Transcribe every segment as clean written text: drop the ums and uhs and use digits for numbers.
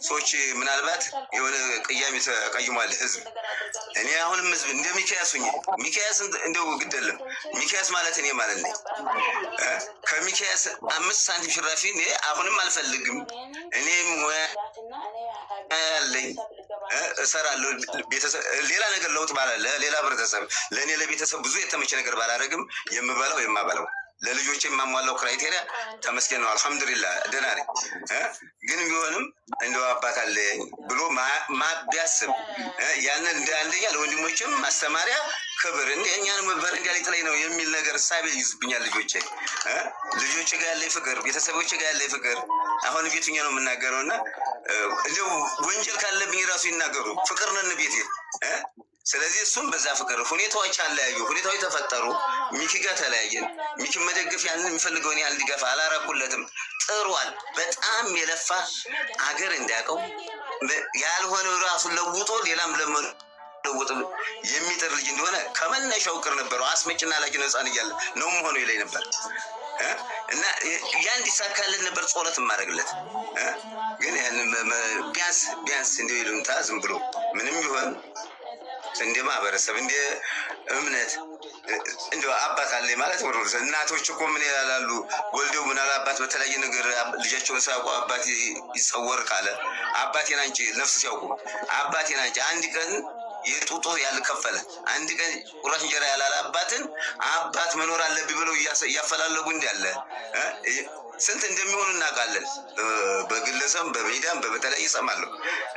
ሰዎች ምናልባት የሆነ ቅያሜ ተቀይሟል ህዝብ። እኔ አሁንም ህዝብ እንደ ሚኪያስ ሁኜ፣ ሚኪያስ እንደው ግድ የለም፣ ሚኪያስ ማለት እኔ ማለት ነኝ። ከሚኪያስ 5 ሳንቲም ሽራፊ እኔ አሁንም አልፈልግም። እኔ ሙያ ያለኝ እሰራለሁ። ቤተሰብ ሌላ ነገር ለውጥ ባላ ሌላ ህብረተሰብ ለእኔ ለቤተሰብ ብዙ የተመቸ ነገር ባላደርግም የምበላው የማበላው ለልጆች የማሟላው criteria ተመስገን ነው። አልሐምዱሊላህ ደህና ነኝ። ግን ቢሆንም እንደው አባት አለኝ ብሎ ቢያስብ ያንን እንደ አንደኛ ለወንድሞችም ማስተማሪያ ክብር እንደ እኛን በረንዳ ላይ ጥለኝ ነው የሚል ነገር እሳቤ ይይዙብኛል። ልጆቼ ጋር ያለኝ ፍቅር፣ ቤተሰቦቼ ጋር ያለኝ ፍቅር አሁን ቤቱኛ ነው የምናገረው እና እንደው ወንጀል ካለብኝ ራሱ ይናገሩ። ፍቅር ነን ቤቴ። ስለዚህ እሱም በዛ ፍቅር ሁኔታዎች አለያዩ፣ ሁኔታዎች ተፈጠሩ። ሚኪ ጋር ተለያየን። ሚኪ መደገፍ ያንን የሚፈልገውን ያህል ድጋፍ አላረኩለትም። ጥሯል። በጣም የለፋ አገር እንዲያውቀው ያልሆነ ራሱን ለውጦ ሌላም ለመለወጥ የሚጥር ልጅ እንደሆነ ከመነሻው ቅር ነበረው። አስመጭና ላኪ ነው፣ ህፃን እያለ ነው መሆኑ ይለኝ ነበር እና ያ እንዲሳካለት ነበር ጸሎት የማደርግለት። ግን ያንን ቢያንስ ቢያንስ እንደ ይሉኝታ ዝም ብሎ ምንም ቢሆን እንደ ማህበረሰብ እንደ እምነት እንደ አባት አለኝ ማለት ወደ እናቶች እኮ ምን ይላሉ? ወልደው ምን አለ አባት በተለያየ ነገር ልጃቸውን ሳያውቁ አባት ይጸወር ካለ አባቴን አንቺ ነፍስ ሲያውቁ አባቴን አንቺ አንድ ቀን የጡጦ ያልከፈለ፣ አንድ ቀን ቁራሽ እንጀራ ያላለ አባትን አባት መኖር አለብኝ ብለው እያፈላለጉ እንዳለ ስንት እንደሚሆኑ እናውቃለን። በግለሰብ በሜዳም በተለያየ እሰማለሁ።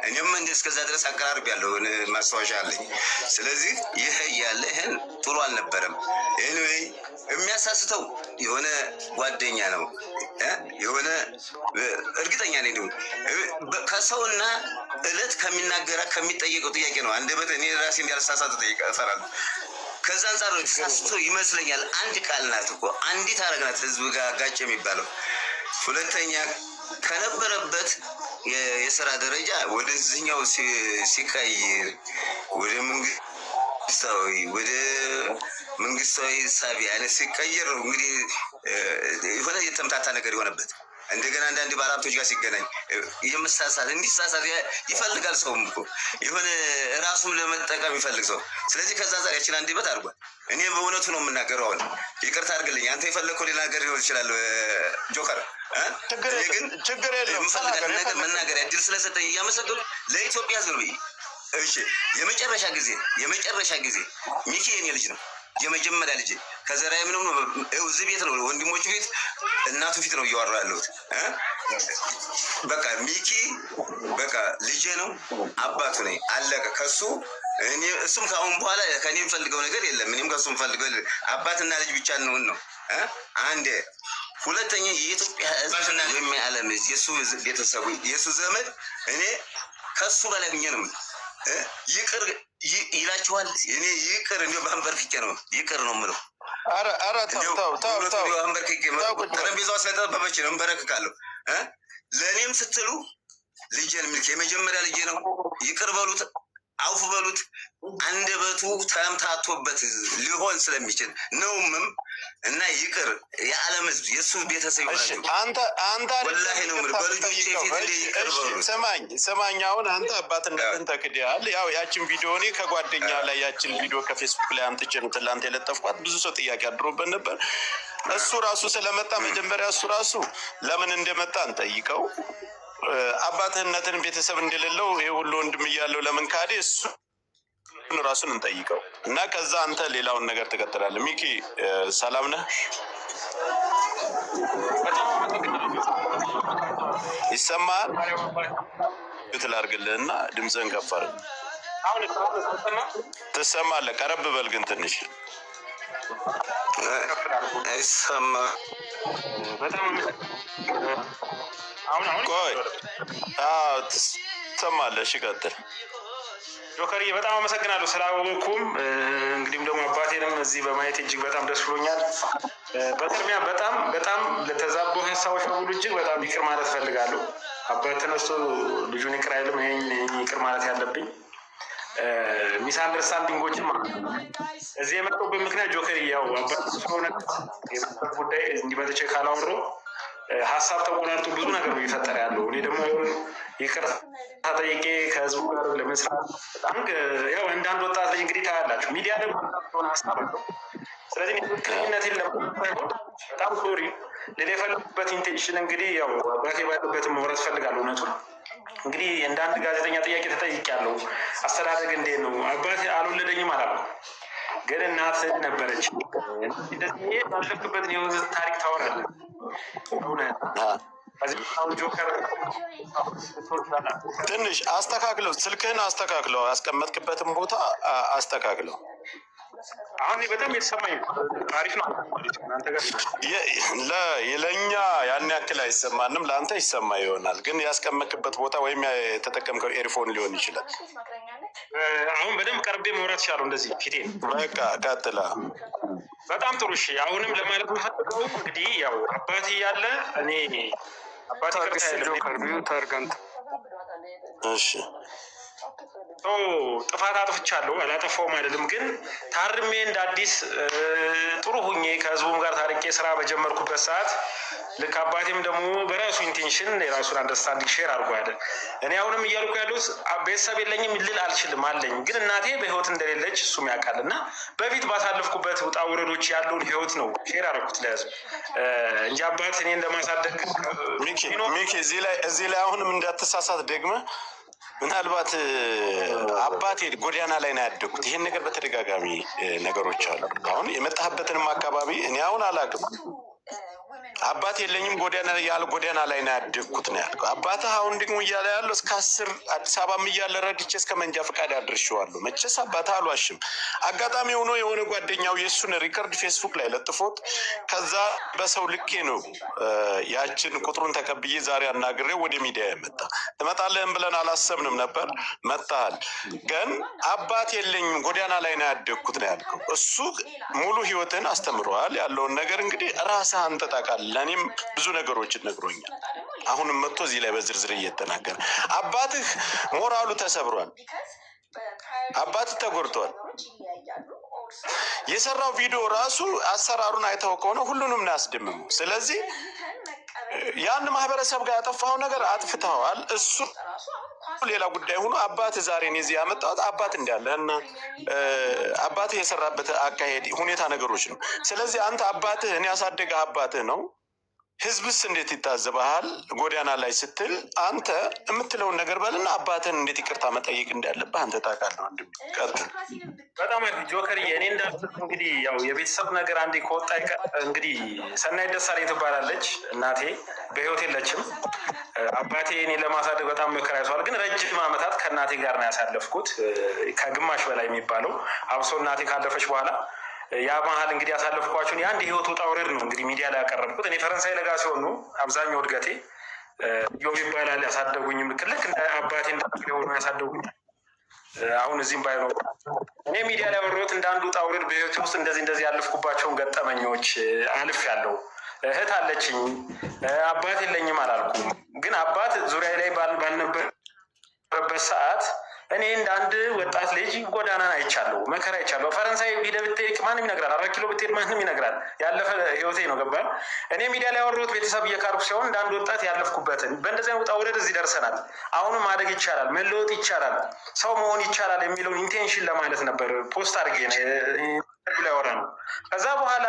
እኔም እንደ እስከዛ ድረስ አቀራርቤያለሁ፣ ማስታወሻ አለኝ። ስለዚህ ይህ እያለ ይህን ጥሩ አልነበረም። Anyway የሚያሳስተው የሆነ ጓደኛ ነው፣ የሆነ እርግጠኛ ነኝ እንዲሁ ከሰውና እለት ከሚናገራ ከሚጠየቀው ጥያቄ ነው። አንደበት እኔ ራሴ እንዳልሳሳት እፈራለሁ። ከዛ አንጻር ነው ተሳስቶ ይመስለኛል። አንድ ቃል ናት እኮ፣ አንዲት አረግ ናት ህዝብ ጋር ጋጭ የሚባለው። ሁለተኛ ከነበረበት የስራ ደረጃ ወደዚህኛው ሲቀይር ወደ መንግስታዊ ሳቢ አይነት ሲቀይር ነው እንግዲህ የሆነ የተምታታ ነገር የሆነበት። እንደገና አንዳንድ ባለሀብቶች ጋር ሲገናኝ የመሳሳት እንዲሳሳት ይፈልጋል። ሰውም እኮ የሆነ ራሱን ለመጠቀም ይፈልግ ሰው። ስለዚህ ከዛ ዛሬ ያችን አንድ በት አድርጓል። እኔ በእውነቱ ነው የምናገረው። አሁን ይቅርታ አድርግልኝ። አንተ የፈለግከው ሌላ ነገር ሊሆን ይችላል ጆከር። እኔ ግን ችግር የለውም። የምፈልጋትን ነገር መናገር እድል ስለሰጠኝ እያመሰገኑ ለኢትዮጵያ ሕዝብ ነው። እሺ የመጨረሻ ጊዜ ሚኪ የኔ ልጅ ነው፣ የመጀመሪያ ልጅ ከዘራዬ ምንም ነው። እዚህ ቤት ነው፣ ወንድሞቹ ፊት እናቱ ፊት ነው እያወራሁ ያለሁት። በቃ ሚኪ በቃ ልጄ ነው፣ አባቱ ነኝ። አለቀ። ከሱ እሱም ከአሁን በኋላ ከእኔ የምፈልገው ነገር የለም። እኔም ከሱ የምፈልገው አባትና ልጅ ብቻ እንሁን ነው። አንዴ ሁለተኛ የኢትዮጵያ ሕዝብ ወይም የዓለም ሕዝብ፣ የሱ ቤተሰቡ፣ የሱ ዘመድ እኔ ከሱ በላይ ሁኜ ነው ይቅር ይላችኋል። እኔ ይቅር እንዲሁ በአንበርክኬ ነው ይቅር ነው የምለው። ኧረ ተው ተው ተው ተው። አንበርክኬ ጠረጴዛዋ ስለጠበበች ነው እንበረክካለሁ። ለእኔም ስትሉ ልጄን ሚልክ የመጀመሪያ ልጄ ነው። ይቅር በሉት፣ አውፍ በሉት። አንደበቱ ተምታቶበት ሊሆን ስለሚችል ነውምም እና ይቅር የዓለም ሕዝብ የእሱ ቤተሰብ ይሆናል። አንተ ወላሂ ነው የምልህ፣ በልጆቼ ፊት እንደ ይቅር በሉት። ስማኝ ስማኝ፣ አሁን አንተ አባትነትን ተክደሃል። ያው ያችን ቪዲዮ እኔ ከጓደኛ ላይ ያችን ቪዲዮ ከፌስቡክ ላይ አምጥቼ ነው ትላንት የለጠፍኳት። ብዙ ሰው ጥያቄ አድሮበት ነበር። እሱ ራሱ ስለመጣ መጀመሪያ እሱ ራሱ ለምን እንደመጣ እንጠይቀው። አባትነትን ቤተሰብ እንደሌለው ይሄ ሁሉ ወንድም እያለው ለምን ካደ? እሱ ራሱን እንጠይቀው እና ከዛ አንተ ሌላውን ነገር ትቀጥላለህ። ሚኪ ሰላም ነህ? ይሰማሃል? ትላርግልህ እና ድምፅህን ከፍ አድርግ። ትሰማለህ? ቀረብ በል ግን ትንሽ። አይሰማም። ቆይ፣ አዎ ትሰማለህ። እሺ ቀጥል። ጆከርዬ በጣም አመሰግናለሁ ስላወኩም፣ እንግዲህም ደግሞ አባቴንም እዚህ በማየት እጅግ በጣም ደስ ብሎኛል። በቅድሚያ በጣም በጣም ለተዛቡ ሀሳቦች በሙሉ እጅግ በጣም ይቅር ማለት እፈልጋለሁ። አባት ተነስቶ ልጁን ይቅር አይልም። ይሄን ይቅር ማለት ያለብኝ misunderstanding ኦችም እዚህ የመጣሁበት ምክንያት ጆከር ያው አባት ስለሆነ የቤተሰብ ጉዳይ እንዲመጥቼ ካላወራሁ ሀሳብ ተቆራርጦ ብዙ ነገር ነው እየፈጠረ ያለው። እኔ ደግሞ ይቅርታ ጠይቄ ከህዝቡ ጋር ለመስራት በጣም ያው አንዳንድ ወጣት ልጅ እንግዲህ ታያላችሁ፣ ሚዲያ ደግሞ ሆነ ሀሳብ አለው። ስለዚህ ትክክለኝነቴን ለማይሆን በጣም sorry ልል የፈለኩበት intention እንግዲህ ያው አባቴ ባለበትም መውረስ ፈልጋለሁ። እውነቱን እንግዲህ እንደ አንድ ጋዜጠኛ ጥያቄ ተጠይቄያለሁ። አስተዳደግ እንዴት ነው? አባቴ አልወለደኝም አላልኩም፣ ግን እናት ነበረች። እንደዚህ ያለፍክበትን የህይወት ታሪክ ታወራለህ። እውነት ጆከር ትንሽ አስተካክለው፣ ስልክህን አስተካክለው፣ ያስቀመጥክበትን ቦታ አስተካክለው። አሁን በጣም የተሰማኝ አሪፍ ነው። እናንተ ጋር ለእኛ ያን ያክል አይሰማንም፣ ለአንተ ይሰማ ይሆናል። ግን ያስቀመጥክበት ቦታ ወይም የተጠቀምከው earphone ሊሆን ይችላል። አሁን በደንብ ቀርቤ መውራት ይችላለሁ። እንደዚህ ፊቴ በቃ ቀጥላ። በጣም ጥሩ። እሺ፣ አሁንም ለማለት የምፈልገው እንግዲህ ያው አባቴ እያለ እኔ አባቴ ጆከር mute አድርግ አንተ። እሺ ጥፋት አጥፍቻለሁ፣ አላጠፋውም አይደለም። ግን ታርሜ እንደ አዲስ ጥሩ ሁኜ ከህዝቡም ጋር ታርቄ ስራ በጀመርኩበት ሰዓት ልክ አባቴም ደግሞ በራሱ intention የራሱን understanding share አድርጓል። እኔ አሁንም እያልኩ ያሉት ቤተሰብ የለኝም ልል አልችልም፣ አለኝ። ግን እናቴ በህይወት እንደሌለች እሱም ያውቃል። እና በፊት ባሳለፍኩበት ውጣ ውረዶች ያለውን ህይወት ነው share አደረኩት ለህዝብ እንጂ አባት እኔን ለማሳደግ ሚኪ፣ እዚህ ላይ አሁንም እንዳትሳሳት ደግመህ ምናልባት አባቴ ጎዳና ላይ ነው ያደግኩት። ይሄን ነገር በተደጋጋሚ ነገሮች አሉ። አሁን የመጣህበትንም አካባቢ እኔ አሁን አላውቅም። አባት የለኝም ጎዳና ላይ ነው ያደግኩት ነው ያልከው። አባትህ አሁን ደግሞ እያለ ያለው እስከ 10 አዲስ አበባም እያለ ረድቼ እስከ መንጃ ፈቃድ አድርሼዋለሁ። መቼስ አባትህ አልዋሽም። አጋጣሚ ሆኖ የሆነ ጓደኛው የእሱን record ፌስቡክ ላይ ለጥፎት ከዛ በሰው ልኬ ነው ያችን ቁጥሩን ተቀብዬ ዛሬ አናግሬው ወደ ሚዲያ የመጣ። ትመጣለህም ብለን አላሰብንም ነበር፣ መጥተሃል። ግን አባት የለኝም ጎዳና ላይ ነው ያደግኩት ነው ያልከው። እሱ ሙሉ ህይወትህን አስተምረዋል። ያለውን ነገር እንግዲህ ራስህ አንተ ታውቃለህ። ለእኔም ብዙ ነገሮችን ነግሮኛል። አሁንም መጥቶ እዚህ ላይ በዝርዝር እየተናገረ አባትህ ሞራሉ ተሰብሯል። አባትህ ተጎድቷል። የሰራው ቪዲዮ ራሱ አሰራሩን አይተው ከሆነ ሁሉንም ነው ያስደምመው። ስለዚህ ያን ማህበረሰብ ጋር ያጠፋኸው ነገር አጥፍተዋል። እሱ ሌላ ጉዳይ ሆኖ አባትህ ዛሬ እኔ እዚህ ያመጣሁት አባት እንዳለህ እና አባትህ የሰራበት አካሄድ ሁኔታ ነገሮች ነው። ስለዚህ አንተ አባትህ እኔ ያሳደገህ አባትህ ነው። ህዝብስ እንዴት ይታዘበሃል? ጎዳና ላይ ስትል አንተ የምትለውን ነገር በልና አባትህን እንዴት ይቅርታ መጠየቅ እንዳለብህ አንተ ታውቃለህ። ወንድሜ ቀጥል። በጣም አሪፍ ጆከርዬ። እኔ እንዳልኩት እንግዲህ ያው የቤተሰብ ነገር አንዴ ከወጣ እንግዲህ ሰናይት ደሳለኝ ትባላለች እናቴ፣ በህይወት የለችም። አባቴ እኔ ለማሳደግ በጣም መከራ ይዟል። ግን ረጅም ዓመታት ከእናቴ ጋር ነው ያሳለፍኩት፣ ከግማሽ በላይ የሚባለው አብሶ እናቴ ካለፈች በኋላ ያ መሀል እንግዲህ ያሳለፍኳቸውን የአንድ የህይወት ውጣ ውረድ ነው እንግዲህ ሚዲያ ላይ ያቀረብኩት። እኔ ፈረንሳይ ለጋ ሲሆን ነው አብዛኛው እድገቴ። ዮብ ይባላል ያሳደጉኝም፣ ልክ እንደ አባቴ ሆኑ ያሳደጉኝ። አሁን እዚህም ባይኖር እኔ ሚዲያ ላይ ያወራሁት እንደ አንድ ውጣ ውረድ በህይወቴ ውስጥ እንደዚህ እንደዚህ ያለፍኩባቸውን ገጠመኞች አልፍ ያለው እህት አለችኝ። አባት የለኝም አላልኩም። ግን አባት ዙሪያ ላይ ባልነበረበት ሰዓት እኔ እንደ አንድ ወጣት ልጅ ጎዳናን አይቻለሁ፣ መከራ አይቻለሁ። ፈረንሳይ ሄደህ ብትሄድ ማንም ይነግራል። 4 ኪሎ ብትሄድ ማንም ይነግራል። ያለፈ ህይወቴ ነው። ገባህ? እኔ ሚዲያ ላይ ያወራሁት ቤተሰብ እየካርኩ ሲሆን እንደ አንድ ወጣት ያለፍኩበትን በእንደዚህ ውጣ ውረድ እዚህ ደርሰናል። አሁንም ማደግ ይቻላል፣ መለወጥ ይቻላል፣ ሰው መሆን ይቻላል የሚለውን intention ለማለት ነበር post አድርጌ ላይ ያወራ ነው። ከዛ በኋላ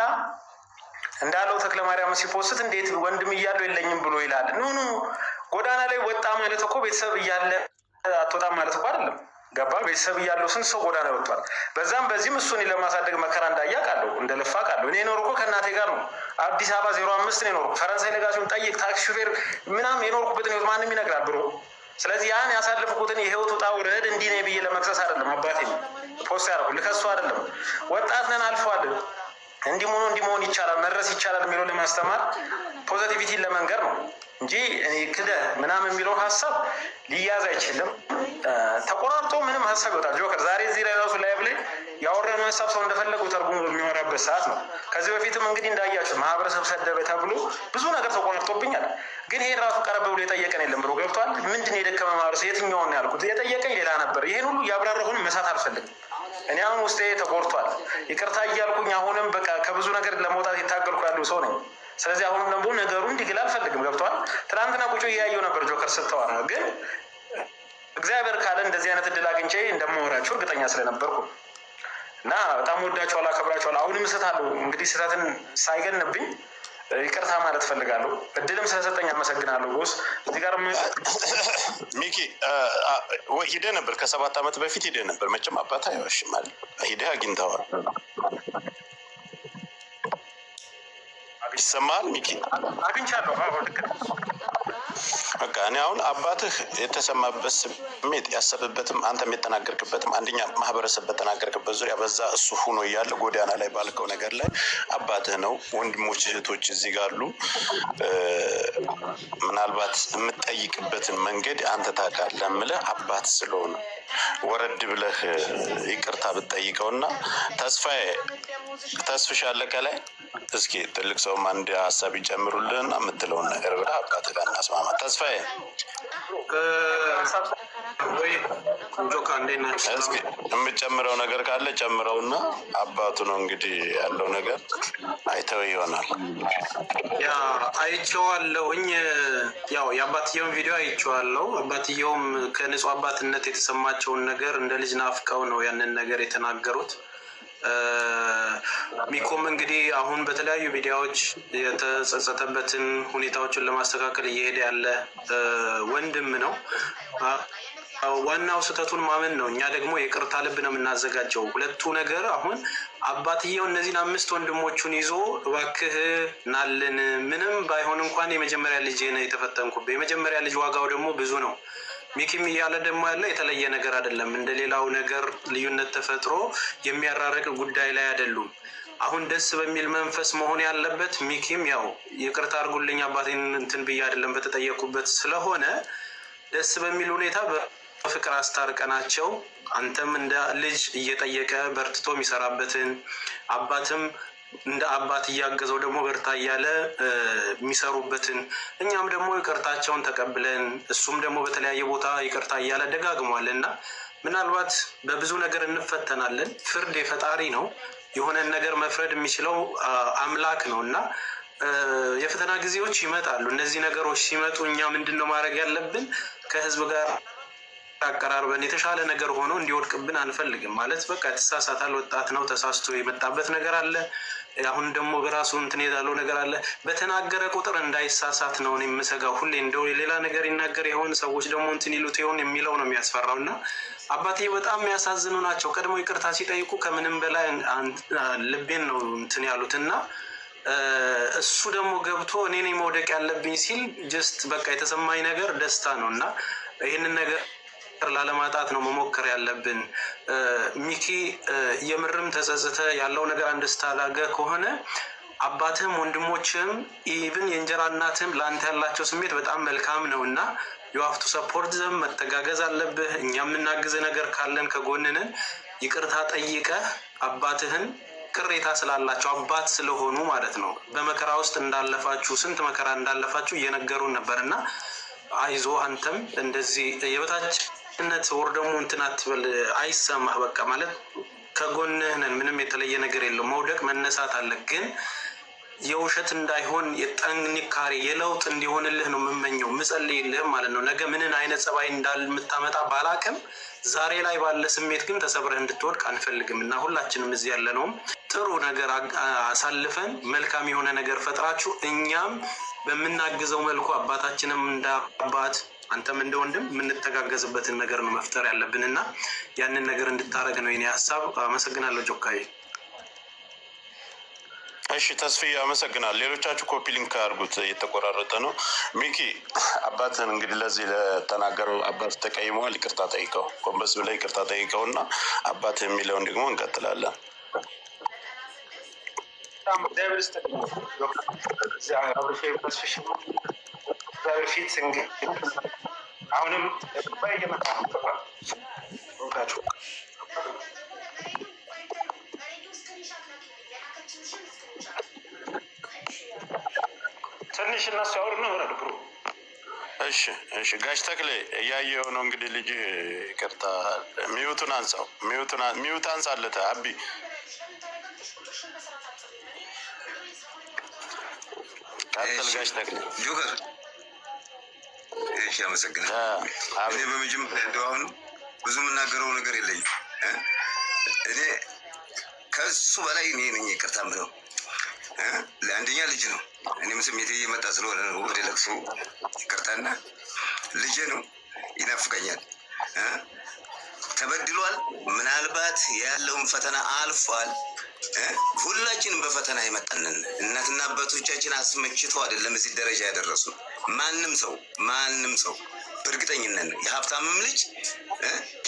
እንዳለው ተክለ ማርያም ሲ post እንዴት ወንድም እያለው የለኝም ብሎ ይላል። No no፣ ጎዳና ላይ ወጣ ማለት እኮ ቤተሰብ እያለ አትወጣም ማለት እኮ አይደለም። ገባ? ቤተሰብ እያለው ስንት ሰው ጎዳና ወጥቷል። በዛም በዚህም እሱን ለማሳደግ መከራ እንዳየ አውቃለሁ፣ እንደለፋ አውቃለሁ። እኔ የኖርኩ ከእናቴ ጋር ነው። አዲስ አበባ 05 ነው የኖርኩ። ፈረንሳይ ለጋሲዮን ጠይቅ፣ ታክሲ ሹፌር ምናምን የኖርኩበትን ህይወት ማንም ይነግራል bro። ስለዚህ ያን ያሳለፍኩትን የህይወት ውጣ ውረድ እንዲህ ነኝ ብዬ ለመክሰስ አይደለም አባቴ post ያደረኩ፣ ልከሱ አይደለም። ወጣት ነን፣ አልፏል። እንዲህ ሆኖ እንዲህ መሆን ይቻላል፣ መድረስ ይቻላል የሚለው ለማስተማር positivity ን ለመንገር ነው እንጂ እኔ ክደህ ምናምን የሚለው ሀሳብ ሊያዝ አይችልም። ተቆራርጦ ምንም ሀሳብ ይወጣል። ጆከር ዛሬ እዚህ ላይ ራሱ live ላይ ያወራነው ሀሳብ ሰው እንደፈለገው ተርጉሞ በሚያወራበት ሰዓት ነው። ከዚህ በፊትም እንግዲህ እንዳያችሁት ማህበረሰብ ሰደበ ተብሎ ብዙ ነገር ተቆራርጦብኛል። ግን ይሄን ራሱ ቀረብ ብሎ የጠየቀን የለም ብሎ ገብቷል። ምንድን የደከመ ማህበረሰብ የትኛውን ነው ያልኩት? የጠየቀኝ ሌላ ነበር። ይሄን ሁሉ እያብራራሁንም መሳት አልፈልግም። እኔ አሁን ውስጤ ተቆርቷል። ይቅርታ እያልኩኝ አሁንም በቃ ከብዙ ነገር ለመውጣት የታገልኩ ያለው ሰው ነኝ። ስለዚህ አሁንም ደግሞ ነገሩ እንዲግል አልፈልግም። ገብተዋል። ትናንትና ቁጭ እያየሁ ነበር ጆከር ስተዋል፣ ግን እግዚአብሔር ካለ እንደዚህ አይነት እድል አግኝቼ እንደማወራችሁ እርግጠኛ ስለነበርኩ እና በጣም ወዳችኋለሁ፣ አከብራችኋለሁ። አሁንም እሰታለሁ። እንግዲህ ስህተትን ሳይገንብኝ ይቅርታ ማለት ፈልጋለሁ። እድልም ስለሰጠኝ አመሰግናለሁ። Boss እዚህ ጋር ሚኪ ሂደህ ነበር፣ ከ7 ዓመት በፊት ሂደህ ነበር። መቼም አባት አይዋሽም አይደል? ሂደህ አግኝተዋል። ይሰማል ሚኪ? አግኝቻለሁ። ልክ ነው። በቃ እኔ አሁን አባትህ የተሰማበት ስሜት ያሰበበትም አንተም የተናገርክበትም አንደኛ ማህበረሰብ በተናገርክበት ዙሪያ በዛ እሱ ሁኖ እያለ ጎዳና ላይ ባልከው ነገር ላይ አባትህ ነው። ወንድሞች እህቶች እዚህ ጋር አሉ። ምናልባት የምትጠይቅበትን መንገድ አንተ ታውቃለህ። የምልህ አባት ስለሆነ ወረድ ብለህ ይቅርታ ብትጠይቀውና ተስፋዬ ተስፍሽ አለ ከላይ እስኪ ትልቅ ሰውም አንድ ሀሳብ ይጨምሩልንና የምትለውን ነገር ብለህ አባት ጋር እናስማማ። ተስፋዬ። ወይ ጆካ፣ እንዴት ናቸው? እስኪ የምትጨምረው ነገር ካለ ጨምረውና አባቱ ነው እንግዲህ ያለው ነገር አይተው ይሆናል። Yeah፣ አይቼዋለሁኝ። ያው የአባትየውን ቪዲዮ አይቼዋለሁ። አባትየውም ከንጹህ አባትነት የተሰማቸውን ነገር እንደ ልጅ ናፍቀው ነው ያንን ነገር የተናገሩት። ሚኮም እንግዲህ አሁን በተለያዩ ሚዲያዎች የተጸጸተበትን ሁኔታዎችን ለማስተካከል እየሄደ ያለ ወንድም ነው። ዋናው ስህተቱን ማመን ነው። እኛ ደግሞ የይቅርታ ልብ ነው የምናዘጋጀው። ሁለቱ ነገር አሁን አባትየው እነዚህን አምስት ወንድሞቹን ይዞ እባክህ ናልን፣ ምንም ባይሆን እንኳን የመጀመሪያ ልጅ ነው የተፈተንኩብህ። የመጀመሪያ ልጅ ዋጋው ደግሞ ብዙ ነው። ሚኪም እያለ ደግሞ ያለ የተለየ ነገር አይደለም። እንደ ሌላው ነገር ልዩነት ተፈጥሮ የሚያራርቅ ጉዳይ ላይ አይደሉም። አሁን ደስ በሚል መንፈስ መሆን ያለበት ሚኪም ያው ይቅርታ አድርጉልኝ አባቴን እንትን ብዬ አይደለም በተጠየቁበት ስለሆነ ደስ በሚል ሁኔታ በፍቅር አስታርቀናቸው አንተም እንደ ልጅ እየጠየቀ በርትቶ የሚሰራበትን አባትም እንደ አባት እያገዘው ደግሞ በርታ እያለ የሚሰሩበትን እኛም ደግሞ ይቅርታቸውን ተቀብለን እሱም ደግሞ በተለያየ ቦታ ይቅርታ እያለ ደጋግሟል እና ምናልባት በብዙ ነገር እንፈተናለን። ፍርድ የፈጣሪ ነው። የሆነን ነገር መፍረድ የሚችለው አምላክ ነው እና የፈተና ጊዜዎች ይመጣሉ። እነዚህ ነገሮች ሲመጡ እኛ ምንድን ነው ማድረግ ያለብን? ከህዝብ ጋር አቀራርበን የተሻለ ነገር ሆኖ እንዲወድቅብን አንፈልግም። ማለት በቃ ተሳሳታል፣ ወጣት ነው፣ ተሳስቶ የመጣበት ነገር አለ። አሁን ደግሞ በራሱ እንትን ያለው ነገር አለ። በተናገረ ቁጥር እንዳይሳሳት ነው እኔ የምሰጋው። ሁሌ እንደው ሌላ ነገር ይናገር ይሆን፣ ሰዎች ደግሞ እንትን ይሉት ይሆን የሚለው ነው የሚያስፈራው። እና አባቴ በጣም የሚያሳዝኑ ናቸው። ቀድሞ ይቅርታ ሲጠይቁ ከምንም በላይ ልቤን ነው እንትን ያሉት እና እሱ ደግሞ ገብቶ እኔ ነኝ መውደቅ ያለብኝ ሲል just በቃ የተሰማኝ ነገር ደስታ ነው እና ይህንን ነገር ላለማጣት ነው መሞከር ያለብን። ሚኪ፣ የምርም ተጸጽተ ያለው ነገር understand ከሆነ አባትህም ወንድሞችህም even የእንጀራ እናትህም ለአንተ ያላቸው ስሜት በጣም መልካም ነው እና you have to support them፣ መተጋገዝ አለብህ። እኛ የምናግዝህ ነገር ካለን ከጎንህ ነን። ይቅርታ ጠይቀህ አባትህን ቅሬታ ስላላቸው አባት ስለሆኑ ማለት ነው። በመከራ ውስጥ እንዳለፋችሁ፣ ስንት መከራ እንዳለፋችሁ እየነገሩን ነበር እና አይዞ አንተም እንደዚህ የበታችነት ወር ደግሞ እንትን አትበል፣ አይሰማህ። በቃ ማለት ከጎንህ ነን። ምንም የተለየ ነገር የለው። መውደቅ መነሳት አለ፣ ግን የውሸት እንዳይሆን የጥንካሬ የለውጥ እንዲሆንልህ ነው የምመኘው፣ ምጸልይልህም ማለት ነው። ነገ ምንን አይነት ጸባይ እንዳልምታመጣ ባላቅም ዛሬ ላይ ባለ ስሜት ግን ተሰብረህ እንድትወድቅ አንፈልግም እና ሁላችንም እዚህ ያለነውም ጥሩ ነገር አሳልፈን መልካም የሆነ ነገር ፈጥራችሁ እኛም በምናግዘው መልኩ አባታችንም እንደ አባት አንተም እንደ ወንድም የምንተጋገዝበትን ነገር ነው መፍጠር ያለብን እና ያንን ነገር እንድታረግ ነው የኔ ሀሳብ። አመሰግናለሁ ጆካዬ። እሺ ተስፍዬ አመሰግናለሁ። ሌሎቻችሁ copy link አድርጉት፣ እየተቆራረጠ ነው። ሚኪ፣ አባትህን እንግዲህ ለዚህ ለተናገረው አባት ተቀይመዋል፣ ይቅርታ ጠይቀው፣ ጎንበስ ብለህ ይቅርታ ጠይቀው እና አባትህ የሚለውን ደግሞ እንቀጥላለን። በጣም እግዚአብሔር ይስጥልኝ። አብርሽ፣ ተስፍሽ፣ እግዚአብሔር ፊት እንግዲህ አሁንም እየመጣ ነው። ወዳችሁ ትንሽ እነሱ ያወሩ ነው ወረድ bro። እሺ፣ ጋሽ ተክሌ እያየኸው ነው እንግዲህ ልጅ ይቅርታ፣ mute ኡን አንሳው፣ mute አንሳለት አቢ። ቀጥል ጋሽ ተክሌ። ጆከር፣ እሺ፣ አመሰግናለሁ። እኔ በመጀመሪያ እንደው አሁን ብዙ የምናገረው ነገር የለኝም። እኔ ከሱ በላይ እኔ ነኝ ይቅርታ የምለው። ለአንደኛ ልጅ ነው። እኔም ስሜቴ እየመጣ ስለሆነ ነው ወደ ለቅሶ። ይቅርታና ልጄ ነው፣ ይናፍቀኛል። ተበድሏል። ምናልባት ያለውን ፈተና አልፏል። ሁላችንም በፈተና የመጣንን እናትና አባቶቻችን አስመችተው አይደለም እዚህ ደረጃ ያደረሱ። ማንም ሰው በእርግጠኝነት ነው የሀብታምም ልጅ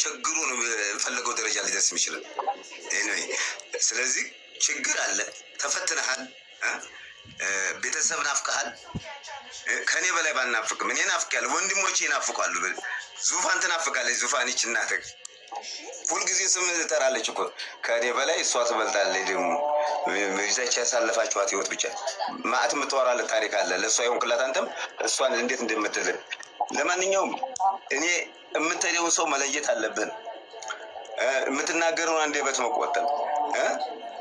ችግሩ ነው የፈለገው ደረጃ ሊደርስ የሚችለው። Anyway፣ ስለዚህ ችግር አለ፣ ተፈትነሃል፣ ቤተሰብ ናፍቀሃል። ከእኔ በላይ ባልናፍቅም እኔ ናፍቄያለሁ። ወንድሞቼ ይናፍቃሉ። ዙፋን ትናፍቃለች። ዙፋን ይች እናትህ ሁልጊዜ ስም ትጠራለች እኮ፣ ከእኔ በላይ እሷ ትበልጣለች። ደግሞ ይዛች ያሳለፋችኋት ህይወት ብቻ ማዕት የምታወራለት ታሪክ አለ። ለእሷ የሆንክላት አንተም እሷን እንዴት እንደምትል። ለማንኛውም እኔ የምትሄደውን ሰው መለየት አለብን። የምትናገረውን አንደበት መቆጠብ።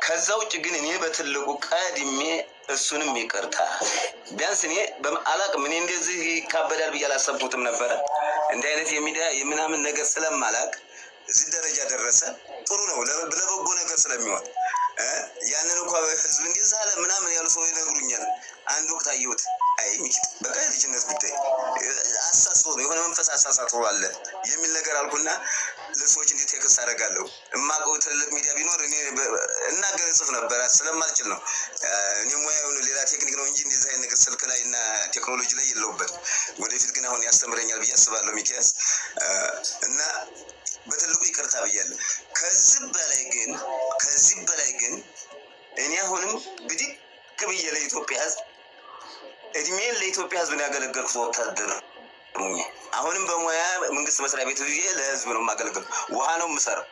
ከዛ ውጭ ግን እኔ በትልቁ ቀድሜ እሱንም ይቅርታ፣ ቢያንስ እኔ አላቅም። እኔ እንደዚህ ይካበዳል ብዬ አላሰብኩትም ነበረ። እንዲህ አይነት የሚዲያ የምናምን ነገር ስለማላቅ እዚህ ደረጃ ደረሰ። ጥሩ ነው፣ ለበጎ ነገር ስለሚሆን ያንን እንኳ ህዝብ እንደዛ አለ ምናምን ያሉ ሰው ይነግሩኛል። አንድ ወቅት አየሁት። አይ ሚኪ፣ በቃ የልጅነት ጉዳይ አሳስቶ ነው፣ የሆነ መንፈስ አሳሳቶ አለ የሚል ነገር አልኩና ለሰዎች እንዴት text አደርጋለሁ? እማውቀው ትልቅ ሚዲያ ቢኖር እኔ እናገር እጽፍ ነበር። ስለማልችል ነው። እኔ ሙያውን ሌላ ቴክኒክ ነው እንጂ እንደዚህ አይነት ነገር ስልክ ላይ እና ቴክኖሎጂ ላይ የለሁበትም። ወደፊት ግን አሁን ያስተምረኛል ብዬ አስባለሁ ሚኪያስ፣ እና በትልቁ ይቅርታ ብያለሁ። ከዚህ በላይ ግን እኔ አሁንም ብድግ ብዬ ለኢትዮጵያ ሕዝብ፣ እድሜን ለኢትዮጵያ ሕዝብ ነው ያገለገልኩት ወታደር ሆኜ። አሁንም በሙያ መንግስት መስሪያ ቤት ብዬ ለህዝብ ነው የማገለግለው። ውሃ ነው የምሰራው፣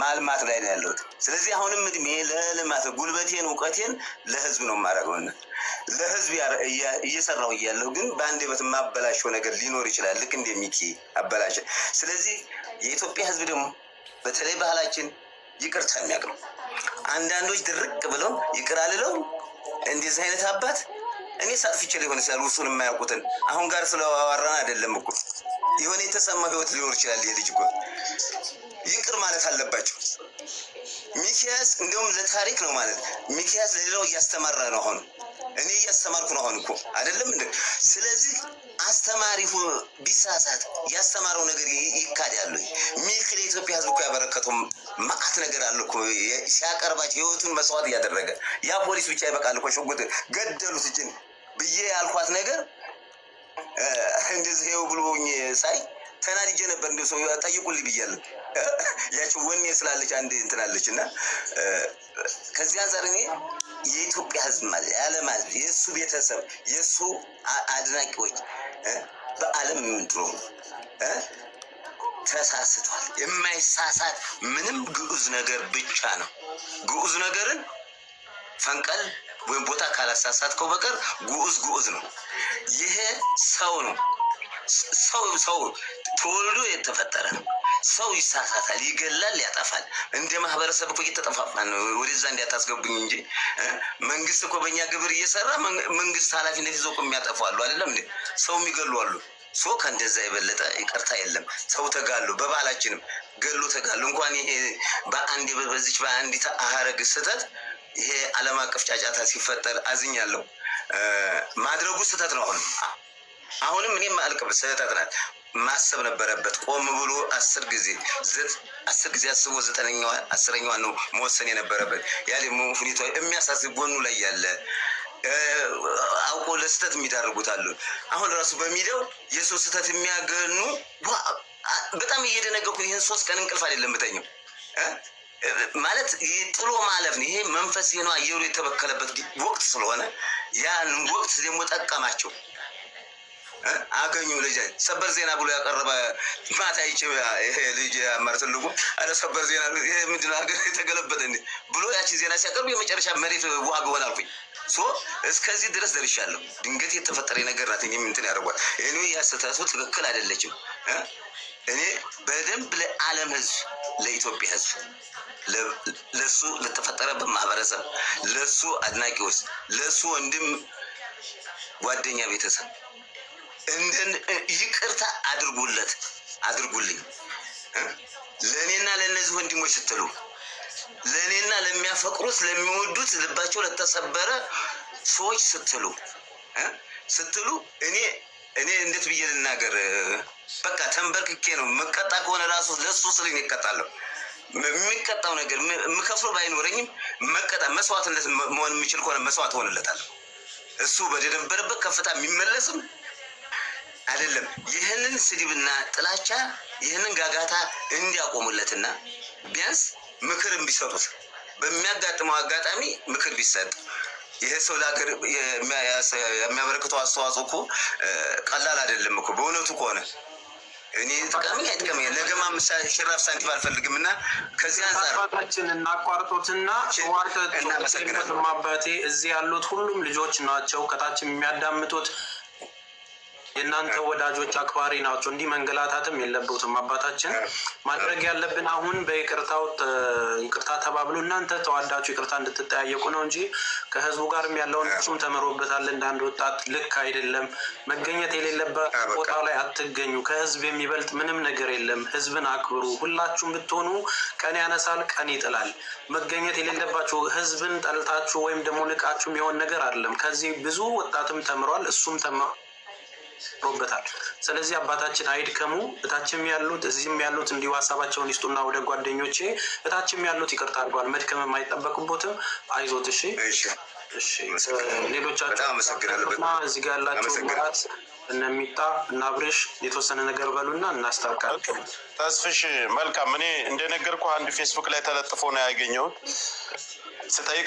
ማልማት ላይ ነው ያለሁት። ስለዚህ አሁንም እድሜ ለልማት፣ ጉልበቴን፣ እውቀቴን ለህዝብ ነው የማደርገውና ለህዝብ እየሰራሁ እያለሁ ግን በአንደበት የማበላሸው ነገር ሊኖር ይችላል። ልክ እንደ ሚኪ አበላሸ። ስለዚህ የኢትዮጵያ ህዝብ ደግሞ በተለይ ባህላችን ይቅርታ የሚያውቅ ነው። አንዳንዶች ድርቅ ብለው ይቅር አልለው እንደዚህ አይነት አባት እኔ ሳጥፍቼ ሊሆን ይችላል። ውስጡን የማያውቁትን አሁን ጋር ስለዋራን አይደለም እኮ፣ የሆነ የተሰማው ህይወት ሊኖር ይችላል። ይሄ ልጅ እኮ ይቅር ማለት አለባቸው። ሚኪያስ እንዲሁም ለታሪክ ነው ማለት፣ ሚኪያስ ለሌላው እያስተማረ ነው። አሁን እኔ እያስተማርኩ ነው። አሁን እኮ አይደለም እንደ ስለዚህ አስተማሪ ቢሳሳት ያስተማረው ነገር ይካዳሉ። ሚኪ ለኢትዮጵያ ህዝብ እኮ ያበረከተው መዓት ነገር አለ እኮ፣ ሲያቀርባቸው ህይወቱን መስዋዕት እያደረገ። ያ ፖሊስ ብቻ ይበቃል እኮ፣ ሽጉጥ ገደሉት እጅን ብዬ ያልኳት ነገር እንደዚህ ይኸው ብሎኝ ሳይ ተናድጄ ነበር። እንደ ሰው ጠይቁልኝ ብያለሁ። ያቺ ወኔ ስላለች አንድ እንትን አለች። እና ከዚህ አንጻር እኔ የኢትዮጵያ ህዝብ ማለት የዓለም ህዝብ፣ የእሱ ቤተሰብ፣ የእሱ አድናቂዎች በዓለም የምትኖሩ ተሳስቷል። የማይሳሳት ምንም ግዑዝ ነገር ብቻ ነው። ግዑዝ ነገርን ፈንቀል ወይም ቦታ ካላሳሳትከው በቀር ግዑዝ ግዑዝ ነው። ይሄ ሰው ነው። ሰው ሰው ተወልዶ የተፈጠረ ነው። ሰው ይሳሳታል፣ ይገላል፣ ያጠፋል። እንደ ማህበረሰብ እኮ እየተጠፋፋን ነው። ወደዛ እንዲያታስገቡኝ እንጂ መንግስት እኮ በእኛ ግብር እየሰራ መንግስት ኃላፊነት ይዞ እኮ የሚያጠፉ አሉ። አይደለም እንዴ? ሰው የሚገሉ አሉ። So ከእንደዛ የበለጠ ይቅርታ የለም። ሰው ተጋሉ፣ በባህላችንም ገሎ ተጋሉ። እንኳን ይሄ በአንድ በዚች በአንዲት ሀረግ ስህተት ይሄ ዓለም አቀፍ ጫጫታ ሲፈጠር አዝኛለሁ። ማድረጉ ስህተት ነው። አሁንም እኔም አልቅም፣ ስህተት ናት። ማሰብ ነበረበት። ቆም ብሎ 10 ጊዜ፣ 10 ጊዜ አስቦ ዘጠነኛዋ 10ኛዋ ነው መወሰን የነበረበት። ያ ደግሞ ሁኔታ የሚያሳስብ ጎኑ ላይ ያለ አውቆ ለስህተት የሚዳርጉት አሉ። አሁን ራሱ በሚዲያው የሰው ስህተት የሚያገኑ በጣም እየደነገኩ ይህን 3 ቀን እንቅልፍ አይደለም የምተኛው። ማለት ጥሎ ማለፍ ነው። ይሄ መንፈስ ይሄ ነው። አየሩ የተበከለበት ወቅት ስለሆነ ያን ወቅት ደግሞ ጠቀማቸው አገኙ። ልጅ ሰበር ዜና ብሎ ያቀረበ ማታ ይቼ ይሄ ልጅ አማር ትልቁ አረ ሰበር ዜና ይሄ ምንድን ነው ሀገር የተገለበጠ ብሎ ያችን ዜና ሲያቀርቡ የመጨረሻ መሬት ውሃ ቢሆን አልኩኝ። So እስከዚህ ድረስ ደርሻለሁ። ድንገት የተፈጠረ ነገር ናት። እኔም እንትን ያደርጓል። እኔ ያስተሳሰቡ ትክክል አይደለችም። እኔ በደንብ ለዓለም ሕዝብ፣ ለኢትዮጵያ ሕዝብ፣ ለሱ ለተፈጠረበት ማህበረሰብ፣ ለሱ አድናቂዎች፣ ለሱ ወንድም፣ ጓደኛ፣ ቤተሰብ ይቅርታ አድርጉለት፣ አድርጉልኝ። ለእኔና ለእነዚህ ወንድሞች ስትሉ፣ ለእኔና ለሚያፈቅሩት፣ ለሚወዱት፣ ልባቸው ለተሰበረ ሰዎች ስትሉ እኔ እንዴት ብዬ ልናገር? በቃ ተንበርክኬ ነው መቀጣ ከሆነ ራሱ ለሱ ስል እቀጣለሁ። የሚቀጣው ነገር የምከፍለው ባይኖረኝም መቀጣ መስዋዕትነት መሆን የሚችል ከሆነ መስዋዕት ሆንለታለሁ። እሱ በደነበረበት ከፍታ የሚመለስም አይደለም። ይህንን ስድብና ጥላቻ፣ ይህንን ጋጋታ እንዲያቆሙለትና ቢያንስ ምክር ቢሰጡት፣ በሚያጋጥመው አጋጣሚ ምክር ቢሰጥ፣ ይሄ ሰው ለሀገር የሚያበረክተው አስተዋጽኦ እኮ ቀላል አይደለም እኮ። በእውነቱ ከሆነ እኔ ጥቀመኝ አይጥቀመኝ ነገማ ሽራፍ ሳንቲም አልፈልግም እና ከዚህ አንጻር አባታችን እናቋርጦትና እናመሰግናለን። አባቴ እዚህ ያሉት ሁሉም ልጆች ናቸው። ከታች የሚያዳምጡት የእናንተ ወዳጆች አክባሪ ናቸው። እንዲህ መንገላታትም የለበትም አባታችን። ማድረግ ያለብን አሁን በይቅርታው ይቅርታ ተባብሎ እናንተ ተዋዳችሁ ይቅርታ እንድትጠያየቁ ነው እንጂ ከህዝቡ ጋርም ያለውን እሱም ተምሮበታል። እንደ አንድ ወጣት ልክ አይደለም። መገኘት የሌለበት ቦታ ላይ አትገኙ። ከህዝብ የሚበልጥ ምንም ነገር የለም። ህዝብን አክብሩ። ሁላችሁም ብትሆኑ ቀን ያነሳል፣ ቀን ይጥላል። መገኘት የሌለባችሁ ህዝብን ጠልታችሁ ወይም ደግሞ ንቃችሁ የሚሆን ነገር አይደለም። ከዚህ ብዙ ወጣትም ተምሯል፣ እሱም ተምሯል ሮበታል። ስለዚህ አባታችን አይድከሙ። እታችም ያሉት እዚህም ያሉት እንዲሁ ሀሳባቸውን ይስጡና ወደ ጓደኞቼ እታችም ያሉት ይቅርታ አድርገዋል። መድከም የማይጠበቅቦትም አይዞት። እሺ፣ እሺ። ሌሎቻችሁ እዚህ ጋር ያላችሁ ምራት እነሚጣ እና አብርሽ የተወሰነ ነገር በሉና እናስታርቃለን። ተስፍሽ መልካም። እኔ እንደነገርኩህ አንድ ፌስቡክ ላይ ተለጥፎ ነው ያገኘሁት። ስጠይቅ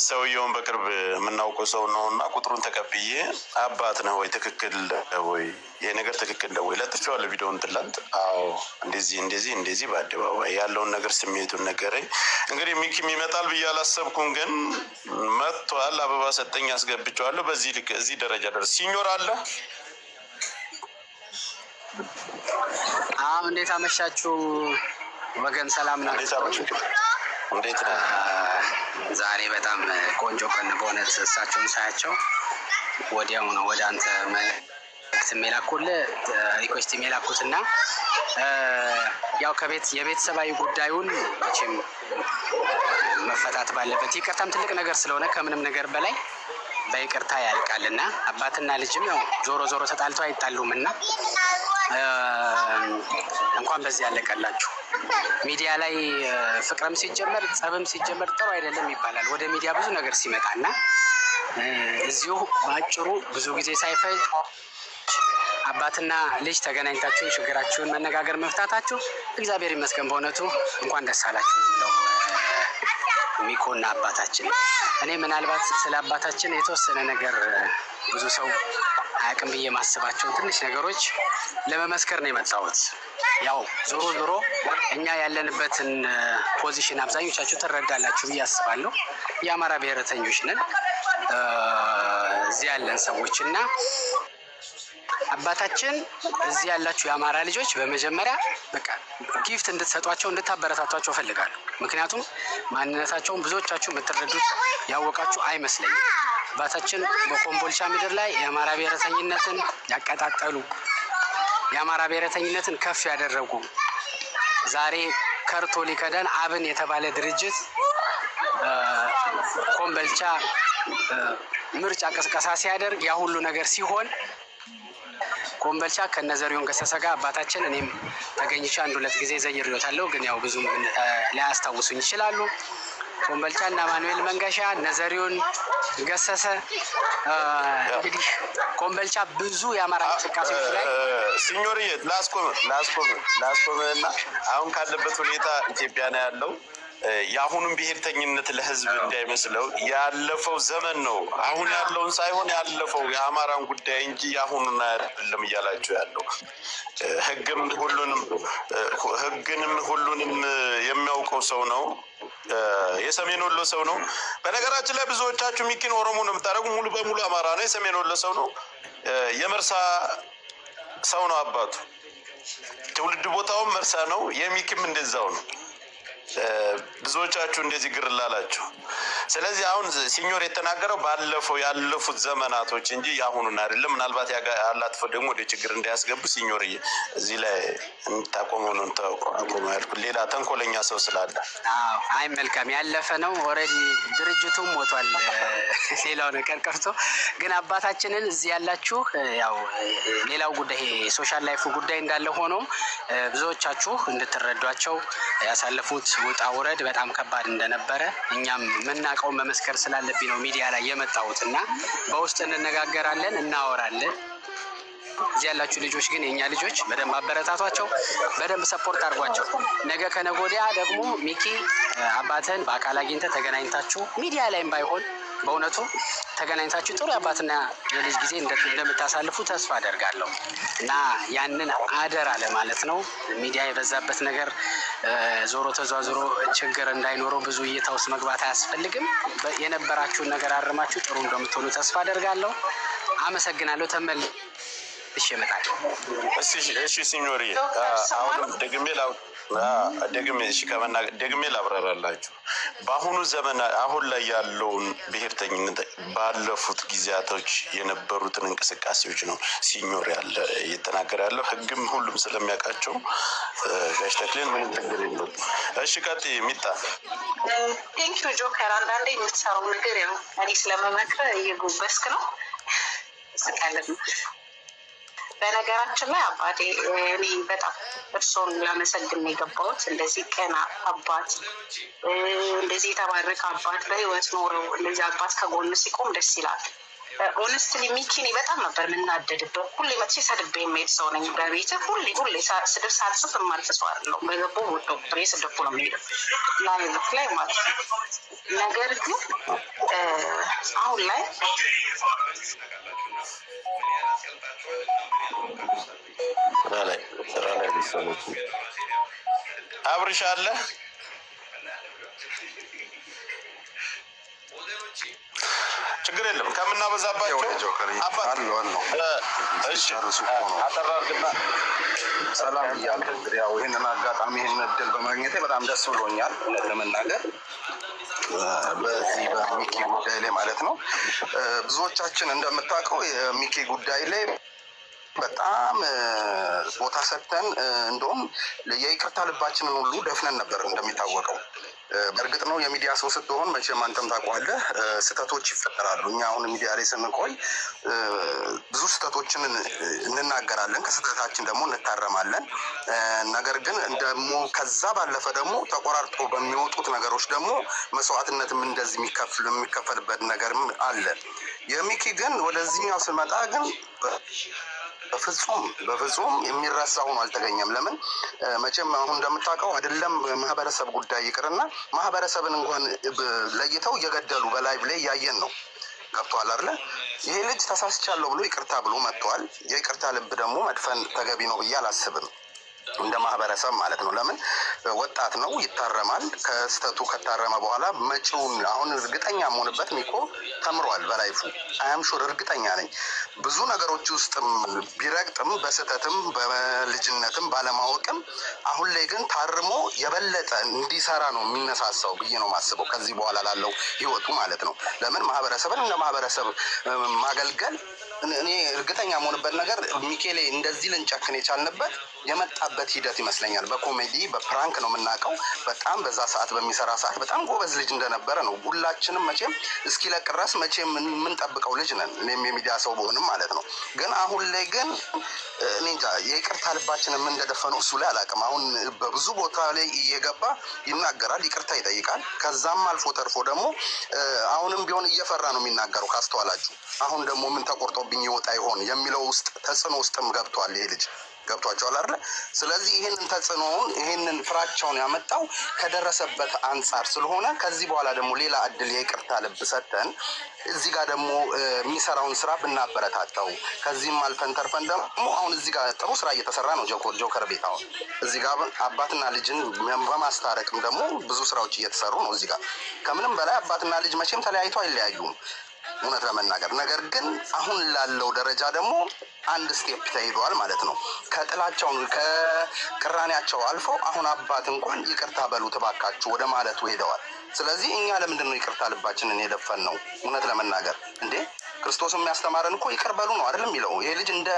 ሰውየውን በቅርብ የምናውቀው ሰው ነው እና ቁጥሩን ተቀብዬ አባት ነህ ወይ፣ ትክክል ወይ፣ ይሄ ነገር ትክክል ነው ወይ፣ ለጥፌዋለሁ ቪዲዮውን ትላንት። አዎ፣ እንደዚህ እንደዚህ እንደዚህ በአደባባይ ያለውን ነገር ስሜቱን ነገረኝ። እንግዲህ ሚኪም ይመጣል ብዬ አላሰብኩም፣ ግን መጥቷል። አበባ ሰጠኝ፣ አስገብቼዋለሁ። በዚህ ልክ እዚህ ደረጃ ደርስ ሲኞር አለ። አዎ፣ እንዴት አመሻችሁ ወገን? ሰላም ናችሁ? እንዴት ነህ? ዛሬ በጣም ቆንጆ ቀን በእውነት። እሳቸውን ሳያቸው ወዲያው ነው ወደ አንተ መልዕክት የላኩልህ፣ request የላኩት። እና ያው ከቤት የቤተሰባዊ ጉዳዩን መቼም መፈታት ባለበት ይቅርታም ትልቅ ነገር ስለሆነ ከምንም ነገር በላይ በይቅርታ ያልቃል እና አባትና ልጅም ያው ዞሮ ዞሮ ተጣልቶ አይጣሉም እና እንኳን በዚህ ያለቀላችሁ። ሚዲያ ላይ ፍቅርም ሲጀመር ጸብም ሲጀመር ጥሩ አይደለም ይባላል። ወደ ሚዲያ ብዙ ነገር ሲመጣ እና እዚሁ በአጭሩ ብዙ ጊዜ ሳይፈጅ አባትና ልጅ ተገናኝታችሁ ችግራችሁን መነጋገር መፍታታችሁ እግዚአብሔር ይመስገን። በእውነቱ እንኳን ደስ አላችሁ ነው የምለው ሚኮና አባታችን። እኔ ምናልባት ስለ አባታችን የተወሰነ ነገር ብዙ ሰው አያውቅም ብዬ ማስባቸውን ትንሽ ነገሮች ለመመስከር ነው የመጣሁት። ያው ዞሮ ዞሮ እኛ ያለንበትን position አብዛኞቻችሁ ትረዳላችሁ ብዬ አስባለሁ። የአማራ ብሔረተኞች ነን እዚህ ያለን ሰዎች። እና አባታችን እዚህ ያላችሁ የአማራ ልጆች በመጀመሪያ በቃ gift እንድትሰጧቸው፣ እንድታበረታቷቸው እፈልጋለሁ። ምክንያቱም ማንነታቸውን ብዙዎቻችሁ የምትረዱት ያወቃችሁ አይመስለኝም። አባታችን በኮምቦልቻ ምድር ላይ የአማራ ብሔረተኝነትን ያቀጣጠሉ፣ የአማራ ብሔረተኝነትን ከፍ ያደረጉ፣ ዛሬ ከርቶ ሊከደን አብን የተባለ ድርጅት ኮምቦልቻ ምርጫ ቅስቀሳ ሲያደርግ ያ ሁሉ ነገር ሲሆን ኮምቦልቻ ከነዘሪሁን ገሰሰ ጋር አባታችን እኔም ተገኝቼ አንድ ሁለት ጊዜ ዘይሬዎታለሁ። ግን ያው ብዙም ላያስታውሱኝ ይችላሉ። ኮምቦልቻ እና ማኑኤል መንገሻ፣ እነ ዘሪሁን ገሰሰ፣ እንግዲህ ኮምቦልቻ ብዙ የአማራ እንቅስቃሴዎች ላይ ሲኞርዬ፣ ላስቆም እና አሁን ካለበት ሁኔታ ኢትዮጵያ ነው ያለው። የአሁኑን ብሔርተኝነት ለህዝብ እንዳይመስለው ያለፈው ዘመን ነው። አሁን ያለውን ሳይሆን ያለፈው የአማራን ጉዳይ እንጂ የአሁኑን አይደለም እያላቸው ያለው። ህግም ሁሉንም ህግንም ሁሉንም የሚያውቀው ሰው ነው። የሰሜን ወሎ ሰው ነው። በነገራችን ላይ ብዙዎቻችሁ ሚኪን ኦሮሞ ነው የምታደርጉ፣ ሙሉ በሙሉ አማራ ነው። የሰሜን ወሎ ሰው ነው። የመርሳ ሰው ነው አባቱ። ትውልድ ቦታውም መርሳ ነው። የሚኪም እንደዛው ነው። ብዙዎቻችሁ እንደዚህ ግር ላላችሁ። ስለዚህ አሁን ሲኞር የተናገረው ባለፈው ያለፉት ዘመናቶች እንጂ የአሁኑን አይደለም። ምናልባት ያላጥፎ ደግሞ ወደ ችግር እንዳያስገቡ ሲኞር እዚህ ላይ እንታቆመው ነው አቆመው ያልኩት፣ ሌላ ተንኮለኛ ሰው ስላለ። አይ መልካም፣ ያለፈ ነው። Already ድርጅቱም ሞቷል። ሌላው ነገር ቀርቶ ግን አባታችንን እዚህ ያላችሁ፣ ያው ሌላው ጉዳይ social life ጉዳይ እንዳለ ሆኖ ብዙዎቻችሁ እንድትረዷቸው ያሳለፉት ውጣ ውረድ በጣም ከባድ እንደነበረ እኛም የምናውቀውን መመስከር ስላለብኝ ነው ሚዲያ ላይ የመጣሁት እና በውስጥ እንነጋገራለን፣ እናወራለን። እዚህ ያላችሁ ልጆች ግን የእኛ ልጆች በደንብ አበረታቷቸው፣ በደንብ support አድርጓቸው። ነገ ከነገ ወዲያ ደግሞ ሚኪ አባትህን በአካል አግኝተህ ተገናኝታችሁ፣ ሚዲያ ላይም ባይሆን በእውነቱ ተገናኝታችሁ ጥሩ የአባትና የልጅ ጊዜ እንደምታሳልፉ ተስፋ አደርጋለሁ እና ያንን አደራ ለማለት ነው። ሚዲያ የበዛበት ነገር ዞሮ ተዟዙሮ ችግር እንዳይኖረው ብዙ እይታ ውስጥ መግባት አያስፈልግም። የነበራችሁን ነገር አርማችሁ ጥሩ እንደምትሆኑ ተስፋ አደርጋለሁ። አመሰግናለሁ። ተመልሼ እመጣለሁ። እሺ ሲኞሪ፣ አሁንም ደግሜ እሺ ከመናገር ደግሜ ላብራራላችሁ። በአሁኑ ዘመን አሁን ላይ ያለውን ብሔርተኝነት ባለፉት ጊዜያቶች የነበሩትን እንቅስቃሴዎች ነው ሲኞር ያለ እየተናገረ ያለው። ህግም ሁሉም ስለሚያውቃቸው ጋሽ ተክሌን ምንም ችግር የለውም። እሺ ቀጥይ ሚጣ። Thank you ጆከር። አንዳንዴ የምትሰራው ነገር ያው እኔ ስለመመክረ እየጎበስክ ነው፣ ስቀልድ ነው። በነገራችን ላይ አባቴ እኔ በጣም እርስዎን ላመሰግን ነው የገባሁት። እንደዚህ ቀና አባት፣ እንደዚህ የተባረከ አባት በህይወት ኖረው እንደዚህ አባት ከጎን ሲቆም ደስ ይላል። Honestly ሚኪ እኔ በጣም ነበር የምናደድበት። ሁሌ መጥቼ ሰድቤ የምሄድ ሰው ነኝ። በቤት ሁሌ ሁሌ ስድብ ሳልጽፍ የማልፍ ሰው አይደለሁም። በገባሁ ወጣሁ ቁጥር እየሰደብኩ ነው የምሄደው live ላይ ማለት ነው። ነገር ግን አሁን ላይ ስራ ላይ አብርሻ አለ፣ ችግር የለም ከምናበዛባቸው። አጠር አድርግና። ሰላም እያልኩ እንግዲህ ያው ይህንን አጋጣሚ ይህንን እድል በማግኘቴ በጣም ደስ ብሎኛል። እውነት ለመናገር በዚህ በሚኪ ጉዳይ ላይ ማለት ነው። ብዙዎቻችን እንደምታውቀው የሚኪ ጉዳይ ላይ በጣም ቦታ ሰጥተን እንደውም የይቅርታ ልባችንን ሁሉ ደፍነን ነበር እንደሚታወቀው። በእርግጥ ነው የሚዲያ ሰው ስትሆን መቼም አንተም ታውቀዋለህ፣ ስህተቶች ይፈጠራሉ። እኛ አሁን ሚዲያ ላይ ስንቆይ ብዙ ስህተቶችን እንናገራለን፣ ከስህተታችን ደግሞ እንታረማለን። ነገር ግን ደግሞ ከዛ ባለፈ ደግሞ ተቆራርጦ በሚወጡት ነገሮች ደግሞ መስዋዕትነትም እንደዚህ የሚከፈልበት ነገርም አለ። የሚኪ ግን ወደዚህኛው ስንመጣ ግን በፍጹም በፍጹም የሚረሳ ሆኖ አልተገኘም። ለምን መቼም አሁን እንደምታውቀው አይደለም ማህበረሰብ ጉዳይ ይቅርና ማህበረሰብን እንኳን ለይተው እየገደሉ በ live ላይ እያየን ነው። ገብቶሃል አይደለ? ይሄ ልጅ ተሳስቻለሁ ብሎ ይቅርታ ብሎ መጥቷል። የይቅርታ ልብ ደግሞ መድፈን ተገቢ ነው ብዬ አላስብም። እንደ ማህበረሰብ ማለት ነው። ለምን ወጣት ነው፣ ይታረማል። ከስህተቱ ከታረመ በኋላ መጪውን አሁን እርግጠኛ መሆንበት ሚኮ ተምሯል በ life ኡ፣ I'm sure እርግጠኛ ነኝ። ብዙ ነገሮች ውስጥም ቢረግጥም በስህተትም በልጅነትም ባለማወቅም አሁን ላይ ግን ታርሞ የበለጠ እንዲሰራ ነው የሚነሳሳው ብዬ ነው ማስበው ከዚህ በኋላ ላለው ህይወቱ ማለት ነው። ለምን ማህበረሰብን እንደ ማህበረሰብ ማገልገል እኔ እርግጠኛ መሆንበት ነገር ሚኬሌ እንደዚህ ልንጨክን የቻልንበት የመጣበት ሂደት ይመስለኛል። በ comedy በ prank ነው የምናውቀው። በጣም በዛ ሰዓት በሚሰራ ሰዓት በጣም ጎበዝ ልጅ እንደነበረ ነው ሁላችንም መቼም እስኪለቅ ድረስ መቼም የምንጠብቀው ልጅ ነን። እኔም የሚዲያ ሰው በሆንም ማለት ነው። ግን አሁን ላይ ግን እኔ እንጃ የይቅርታ ልባችንን ምን እንደደፈነው እሱ ላይ አላውቅም። አሁን በብዙ ቦታ ላይ እየገባ ይናገራል፣ ይቅርታ ይጠይቃል። ከዛም አልፎ ተርፎ ደግሞ አሁንም ቢሆን እየፈራ ነው የሚናገረው ካስተዋላችሁ። አሁን ደግሞ ምን ተቆርጦብኝ ይወጣ ይሆን የሚለው ውስጥ ተጽዕኖ ውስጥም ገብቷል ይሄ ልጅ። ገብቷቸዋል አይደለ? ስለዚህ ይህንን ተጽዕኖውን፣ ይህንን ፍራቻውን ያመጣው ከደረሰበት አንጻር ስለሆነ ከዚህ በኋላ ደግሞ ሌላ እድል የይቅርታ ልብ ሰጥተን እዚህ ጋር ደግሞ የሚሰራውን ስራ ብናበረታታው፣ ከዚህም አልፈን ተርፈን ደግሞ አሁን እዚህ ጋር ጥሩ ስራ እየተሰራ ነው። ጆከር ቤት አሁን እዚህ ጋር አባትና ልጅን በማስታረቅም ደግሞ ብዙ ስራዎች እየተሰሩ ነው። እዚህ ጋር ከምንም በላይ አባትና ልጅ መቼም ተለያይቶ አይለያዩም፣ እውነት ለመናገር። ነገር ግን አሁን ላለው ደረጃ ደግሞ አንድ step ተሄዷል ማለት ነው። ከጥላቻውን ከቅራኔያቸው አልፎ አሁን አባት እንኳን ይቅርታ በሉ እባካችሁ ወደ ማለቱ ሄደዋል። ስለዚህ እኛ ለምንድን ነው ይቅርታ ልባችንን የደፈን ነው? እውነት ለመናገር እንዴ፣ ክርስቶስ የሚያስተማረን እኮ ይቅር በሉ ነው አይደለም የሚለው። ይሄ ልጅ እንደ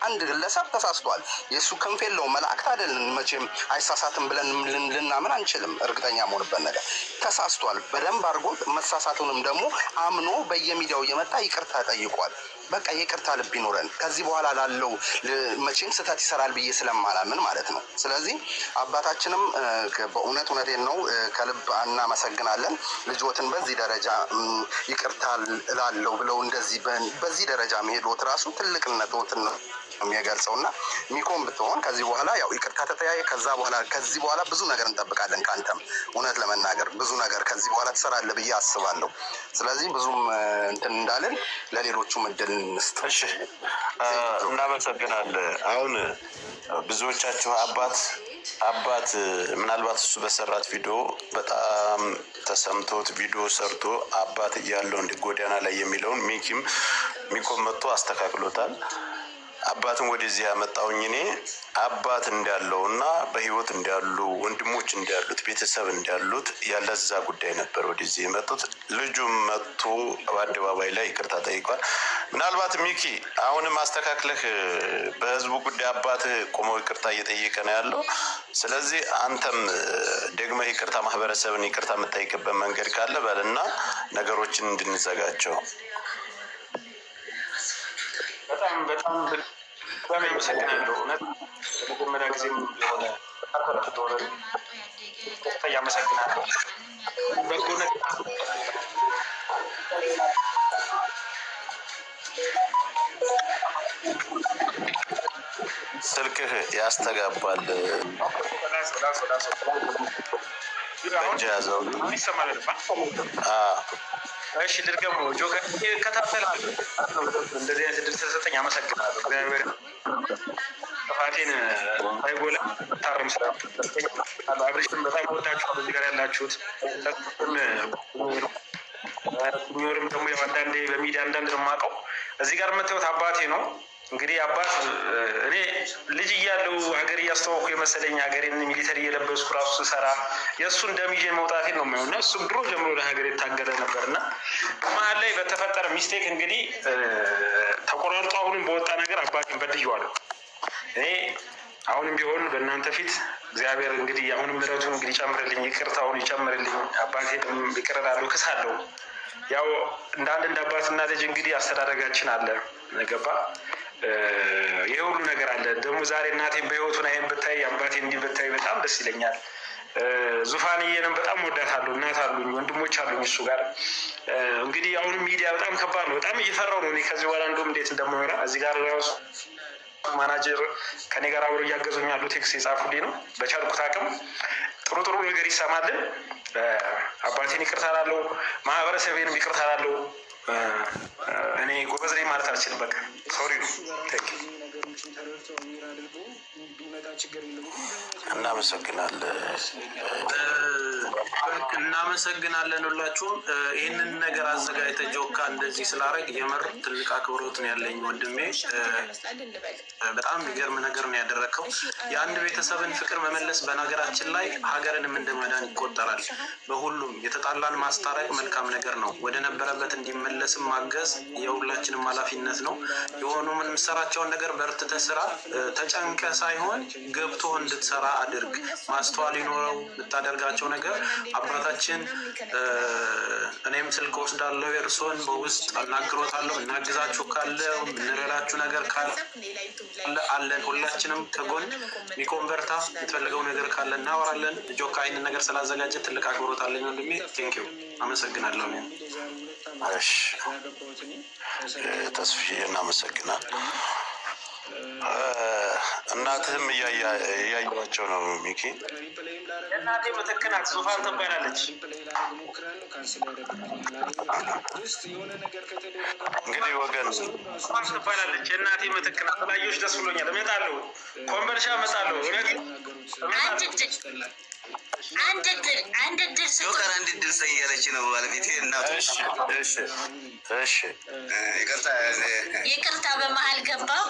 አንድ ግለሰብ ተሳስቷል። የእሱ ክንፍ የለውም፣ መላእክት አይደለን መቼም፣ አይሳሳትም ብለን ልናምን አንችልም። እርግጠኛ መሆንበት ነገር ተሳስቷል። በደንብ አድርጎ መሳሳቱንም ደግሞ አምኖ በየሚዲያው እየመጣ ይቅርታ ጠይቋል። በቃ ይቅርታ ልብ ይኖረን ከዚህ በኋላ ላለው። መቼም ስህተት ይሰራል ብዬ ስለማላምን ማለት ነው። ስለዚህ አባታችንም በእውነት እውነቴን ነው፣ ከልብ እናመሰግናለን። ልጆትን በዚህ ደረጃ ይቅርታ እላለሁ ብለው እንደዚህ በዚህ ደረጃ መሄዶት ራሱ ትልቅነቶትን ነው የሚገልጸው። እና ሚኮን ብትሆን ከዚህ በኋላ ያው ይቅርታ ተጠያየ። ከዛ በኋላ ከዚህ በኋላ ብዙ ነገር እንጠብቃለን ከአንተም። እውነት ለመናገር ብዙ ነገር ከዚህ በኋላ ትሰራለህ ብዬ አስባለሁ። ስለዚህ ብዙም እንትን እንዳልን ለሌሎቹም እድል እንስጥ። እሺ፣ እናመሰግናለን። አሁን ብዙዎቻችሁ አባት ምናልባት እሱ በሰራት ቪዲዮ በጣም ተሰምቶት ቪዲዮ ሰርቶ አባት እያለው እንዲ ጎዳና ላይ የሚለውን ሚኪም ሚኮም መጥቶ አስተካክሎታል። አባትን ወደዚህ ያመጣውኝ እኔ አባት እንዳለው እና በህይወት እንዳሉ፣ ወንድሞች እንዳሉት፣ ቤተሰብ እንዳሉት ያለዛ ጉዳይ ነበር ወደዚህ የመጡት። ልጁም መጥቶ በአደባባይ ላይ ይቅርታ ጠይቋል። ምናልባት ሚኪ አሁንም አስተካክለህ በህዝቡ ጉዳይ አባትህ ቆመው ይቅርታ እየጠየቀ ነው ያለው። ስለዚህ አንተም ደግመህ ይቅርታ፣ ማህበረሰብን ይቅርታ የምጠይቅበት መንገድ ካለ በልና ነገሮችን እንድንዘጋቸው። በጣም በጣም በጣም ያመሰግናለሁ። እውነት ለመጀመሪያ ጊዜም የሆነ ያመሰግናለሁ። በጎነት ስልክህ ያስተጋባል። በእጅ ያዘው። ይሰማል። እሺ ልድገመው። ጆከር እከታተላለሁ። እንደዚህ አይነት እድል ስለሰጠኝ አመሰግናለሁ። እግዚአብሔር ጥፋቴን ሳይጎላ ታርም ስራ። አብሬሽን በጣም ወዳችኋለሁ። እዚህ ጋር ያላችሁት ሚኖርም ደግሞ አንዳንዴ በሚዲያ አንዳንድ ነው የማውቀው። እዚህ ጋር የምታዩት አባቴ ነው። እንግዲህ አባት እኔ ልጅ እያለሁ ሀገር እያስተዋወኩ የመሰለኝ፣ ሀገሬን military እየለበስኩ ራሱ ስሰራ የእሱን ደም ይዤ መውጣቴን ነው የማየው። እና እሱም ድሮ ጀምሮ ለሀገር የታገለ ነበር። እና መሀል ላይ በተፈጠረ mistake እንግዲህ ተቆራርጦ አሁንም በወጣ ነገር አባቴን በድዬዋለሁ። እኔ አሁንም ቢሆን በእናንተ ፊት እግዚአብሔር እንግዲህ አሁንም ምሕረቱን እንግዲህ ይጨምርልኝ፣ ይቅርታውን ይጨምርልኝ። አባቴንም ይቅር እላለሁ፣ ክሳለሁ። ያው እንደ አንድ እንደ አባትና ልጅ እንግዲህ አስተዳደጋችን አለ፣ ገባ፣ ይሄ ሁሉ ነገር አለ። ደግሞ ዛሬ እናቴን በህይወቱን ይሄን ብታይ፣ አባቴ እንዲህ ብታይ በጣም ደስ ይለኛል። ዙፋንዬንም በጣም ወዳታለሁ። እናት አሉኝ፣ ወንድሞች አሉኝ እሱ ጋር። እንግዲህ አሁንም ሚዲያ በጣም ከባድ ነው። በጣም እየፈራው ነው። እኔ ከዚህ በኋላ እንደውም እንዴት እንደማወራ እዚህ ጋር ራሱ ማናጀር ከኔ ጋር አብሮ እያገዙኝ ያሉ text የጻፉልኝ ነው። በቻልኩት አቅም ጥሩ ጥሩ ነገር ይሰማልን። አባቴን ይቅርታ እላለሁ፣ ማህበረሰቤንም ይቅርታ እላለሁ። እኔ ጎበዝ ነኝ ማለት አልችልም። በቃ sorry ነው። እናመሰግናለን። እናመሰግናለን ሁላችሁም። ይህንን ነገር አዘጋጅተህ ጆካ እንደዚህ ስላደረግ የምር ትልቅ አክብሮት ነው ያለኝ ወንድሜ። በጣም የሚገርም ነገር ነው ያደረግከው። የአንድ ቤተሰብን ፍቅር መመለስ በነገራችን ላይ ሀገርንም እንደ መዳን ይቆጠራል። በሁሉም የተጣላን ማስታረቅ መልካም ነገር ነው። ወደ ነበረበት እንዲመለስም ማገዝ የሁላችንም ኃላፊነት ነው። የሆኑ የምንሰራቸውን ነገር በርትተህ ስራ። ተጨንቀህ ሳይሆን ገብቶ እንድትሰራ አድርግ። ማስተዋል ይኖረው የምታደርጋቸው ነገር። አባታችን እኔም ስልክ ወስዳለሁ፣ የእርስዎን በውስጥ አናግሮታለሁ። እናግዛችሁ ካለ፣ የምንረዳችሁ ነገር ካለ አለን። ሁላችንም ከጎን። ሚኮን በርታ። የምትፈልገው ነገር ካለ እናወራለን። ጆካ ይህንን ነገር ስላዘጋጀ ትልቅ አክብሮት አለኝ ወንድሜ። Thank you፣ አመሰግናለሁ። እሺ ተስፍዬ እናመሰግናል። እናትህም እያየኋቸው ነው ሚኪ። እናቴ ምትክ ናት፣ ዙፋን ትባላለች። እንግዲህ ወገን ዙፋን ትባላለች። የእናቴ ምትክ ናት። ስላየሁሽ ደስ ብሎኛል። እመጣለሁ፣ ኮምቦልቻ እመጣለሁ። እውነት አንድ እድል፣ አንድ እድል፣ አንድ እድል ስጡ። ጆከር፣ አንድ እድል ስጠኝ እያለች ነው ባለቤቴ እናቱ። እሺ። ይቅርታ። ይቅርታ በመሀል ገባው።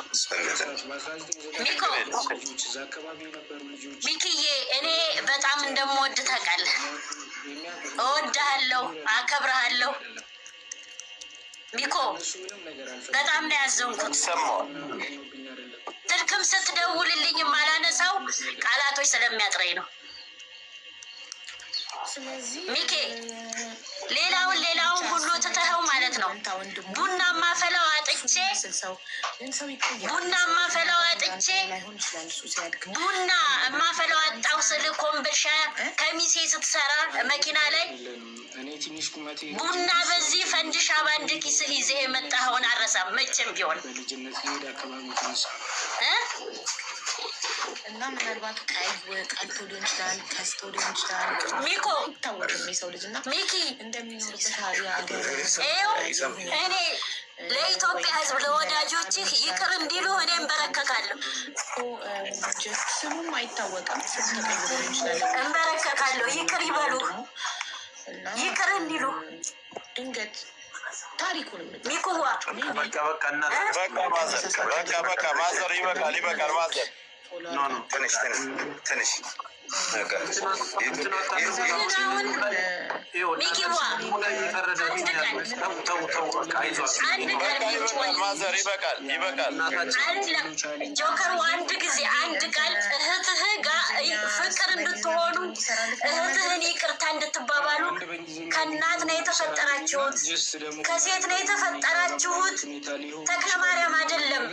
ሚኮ፣ ሚኪዬ፣ እኔ በጣም እንደምወድ ታውቃለህ። እወድሃለሁ፣ አከብርሃለሁ። ሚኮ፣ በጣም ነው ያዘንኩት። ይሰማዋል። ስልክም ስትደውልልኝ የማላነሳው ቃላቶች ስለሚያጥረኝ ነው። ሚኬ፣ ሌላውን ሌላውን ሁሉ ትተኸው ማለት ነው። ቡና ማፈላው አጥቼ፣ ቡና ማፈላው አጥቼ፣ ቡና ማፈላው አጣው ስል ኮምቦልቻ ከሚሴ ስትሰራ መኪና ላይ ቡና በዚህ፣ ፈንድሻ በአንድ ኪስህ ይዘህ የመጣኸውን አረሳም መቼም ቢሆን እ እና ምናልባት ቀይ ቀልቶ ሊሆን ይችላል፣ ከስቶ ሊሆን ይችላል። ሚኮ አይታወቅም የሰው ልጅ እና ሚኪ እንደሚኖርበት የሀገር ይኸው እኔ ለኢትዮጵያ ሕዝብ፣ ለወዳጆችህ ይቅር እንዲሉ እኔ እንበረከካለሁ። Just ስሙም አይታወቅም። ስም ተቀይሮ ሊሆን ይችላል። እንበረከካለሁ። ይቅር ይበሉ፣ እና ይቅር እንዲሉ። ድንገት ታሪኩን ሚኩዋ። በቃ በቃ እናት። በቃ mother፣ በቃ በቃ mother፣ ይበቃል፣ ይበቃል mother። No, no. ትንሽ ትንሽ ትንሽ በቃ። ግን አሁን ሚኪዋ ላይ የፈረደብኝ ያለው፣ ተው ተው፣ በቃ አይዟችሁ። አንድ ቀን በቃ ይበቃል mother፣ ይበቃል፣ ይበቃል። እናታችን። አይደለም ጆከር፣ አንድ ጊዜ አንድ ቃል እህትህ ጋር ፍቅር እንድትሆኑ፣ እህትህን ይቅርታ እንድትባባሉ። ከእናት ነው የተፈጠራችሁት፣ ከሴት ነው የተፈጠራችሁት። ተክለ ማርያም አይደለም።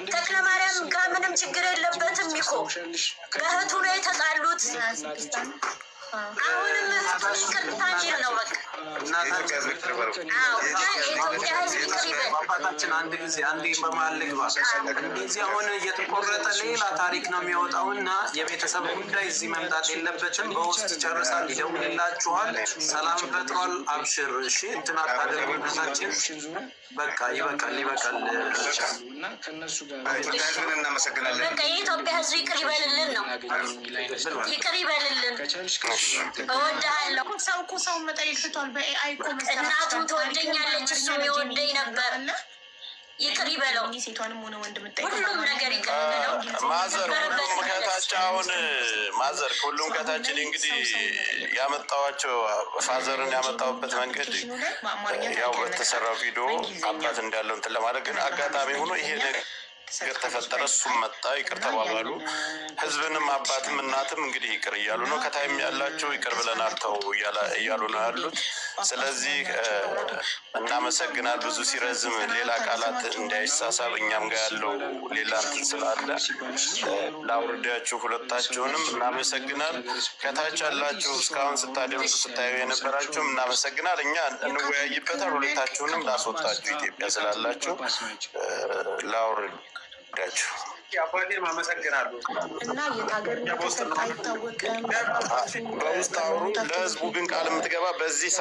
ተክለ ማርያም ጋር ምንም ችግር የለበትም። ሚኮ በእህቱ ነው የተጣሉት። አሁንም እህቱን ይቅርታ ሚል ነው በቃ። እናታችን። የኢትዮጵያ ሕዝብ ይቅር በለው። አዎ፣ እና የኢትዮጵያ ሕዝብ ይቅር ይበል። አባታችን፣ አንድ ጊዜ አንድ በመሀል ልግባ። እንደዚህ አሁን እየተቆረጠ ሌላ ታሪክ ነው የሚወጣው እና የቤተሰብ ጉዳይ እዚህ መምጣት የለበትም። በውስጥ ጨርሳል፣ ይደውልላችኋል። ሰላም ፈጥሯል። አብሽር። እሺ፣ እንትን አታደርጉ። እናታችን፣ በቃ ይበቃል፣ ይበቃል። ኢትዮጵያ ሕዝብን እናመሰግናለን። በቃ የኢትዮጵያ ሕዝብ ይቅር ይበልልን ነው፣ ይቅር ይበልልን። እወድሃለሁ። ሰው እኮ ሰውን መጠየቅ ትቷል። በ AI እኮ መሰራት እናቱም ይችላል። ትወደኛለች፣ እሱም ይወደኝ ነበር። ይቅር ይበለው። ሴቷንም ሆነ ወንድ የምጠይቀው ሁሉም ነገር ይቅር ይበለው። Mother፣ ሁሉም ነበረበት። ከታች አሁን mother፣ ሁሉም ከታች እኔ እንግዲህ ያመጣኋቸው father ን ያመጣሁበት መንገድ ያው በተሰራው ቪዲዮ አባት እንዳለው እንትን ለማድረግ፣ ግን አጋጣሚ ሆኖ ይሄ ነገር ተፈጠረ። እሱም መጣ፣ ይቅር ተባባሉ። ህዝብንም አባትም እናትም እንግዲህ ይቅር እያሉ ነው። ከታይም ያላቸው ይቅር ብለናል ተው እያሉ ነው ያሉት። ስለዚህ እናመሰግናል። ብዙ ሲረዝም ሌላ ቃላት እንዳይሳሳብ እኛም ጋር ያለው ሌላ እንትን ስላለ ላውርዳችሁ። ሁለታችሁንም እናመሰግናል። ከታች ያላችሁ እስካሁን ስታደምጡ ስታዩ የነበራችሁም እናመሰግናል። እኛ እንወያይበታል። ሁለታችሁንም ላስወጣችሁ፣ ኢትዮጵያ ስላላችሁ ላውርዳችሁ። አባቴን አመሰግናለሁ። እና የት ሀገር እንደተሰጠ አይታወቅም። በውስጥ አውሩ። ለህዝቡ ግን ቃል የምትገባ በዚህ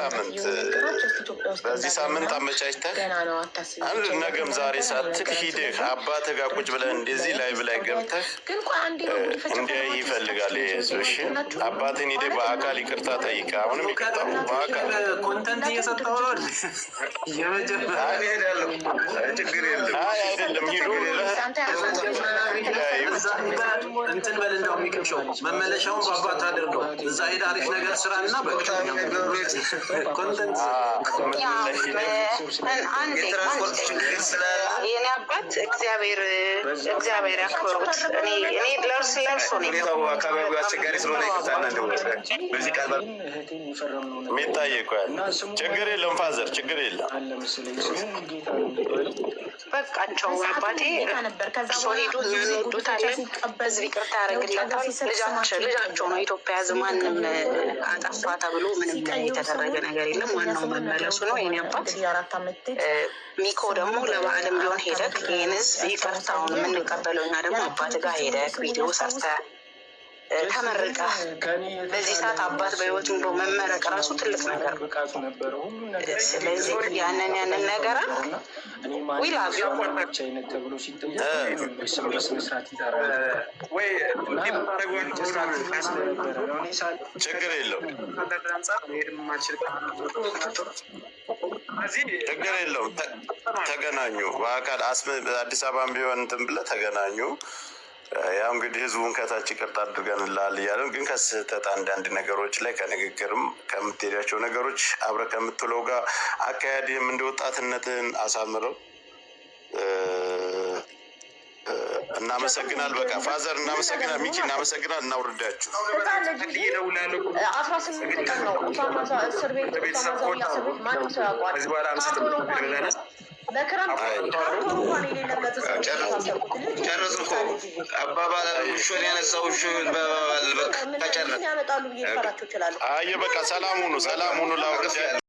ሳምንት አመቻችተህ ገና ነው፣ አታስቢ። አንድ ነገም ዛሬ ሳትል ሂደህ አባትህ ጋር ቁጭ ብለህ እንደዚህ live ላይ ገብተህ ግን ቆይ አንዴ ነው ጉዲፈቻ እንዲያይ ይፈልጋል ይሄ ህዝብ። እሺ፣ አባትህን ሂደህ በአካል ይቅርታ ጠይቀህ፣ አሁንም ይቅርታ በአካል Content እየሰጠው ነው የመጀመሪያ እሄዳለሁ፣ ችግር የለም። አይ አይደለም፣ ሂዱ። እንትን በል፣ እንደው የሚቅምሸው መመለሻውን በአባት አድርገው፣ እዛ ሄደ አሪፍ ነገር ስራ እና በቃ content። የትራንስፖርት ችግር ስላለ የኔ አባት እግዚአብሔር ያክብሩት። እኔ ለእርሱ ነው። ሁኔታው አካባቢው አስቸጋሪ ስለሆነ ይቅርታና እንደው በዚህ ቃል የሚታይ እኮ ያለ ችግር የለም father፣ ችግር የለም። በቃቸው አባቴ እርሶ ሄዱ፣ እኛ እንወዶታለን። ህዝብ ይቅርታ ያደርግለታል። ልጃቸው ነው። ኢትዮጵያ ህዝብ ማንም አጠፋ ተብሎ ምንም የተደረገ ነገር የለም። ዋናው መመለሱ ነው። የኔ አባት ሚኮ ደግሞ ለበዓልም ቢሆን ሄደክ ይህን ህዝብ ይቅርታውን የምንቀበለው እኛ ደግሞ አባት ጋር ሄደክ ቪዲዮ ሰርተህ ተመርቀህ በዚህ ሰዓት አባት በህይወት ኑሮ መመረቅ ራሱ ትልቅ ነገር ነው። ስለዚህ ያንን ነገር we love you። ችግር የለውም፣ ችግር የለውም። ተገናኙ በአካል አዲስ አበባም ቢሆን እንትን ብለህ ተገናኙ። ያው እንግዲህ ህዝቡን ከታች ይቅርታ አድርገንልሃል እያለን ግን ከስህተት አንዳንድ ነገሮች ላይ ከንግግርም ከምትሄዳቸው ነገሮች አብረህ ከምትውለው ጋር አካሄድህም እንደ ወጣትነትህን አሳምረው። እናመሰግናል። በቃ father እናመሰግናል። ሚኪ እናመሰግናል። እናውርዳችሁ። 18 ቀን ነው ኡሳማ እስር ቤት፣ ኡሳማ ዛውያ እስር ቤት ማንም ሰው ያውቀዋል። ካርቶን እንኳን የለም። በክረምት ካርቶን እንኳን የሌለበት እስር ቤት የታሰርኩት ልጅ ጨረስን እኮ አባባል ውሾን ያነሳው ውሾ በባባል በቃ ምን ጨረስን። ያመጣሉ ብዬ ልፈራቸው እችላለሁ። አየ በቃ ሰላም ሁኑ፣ ሰላም ሁኑ። ላውርዳችሁ።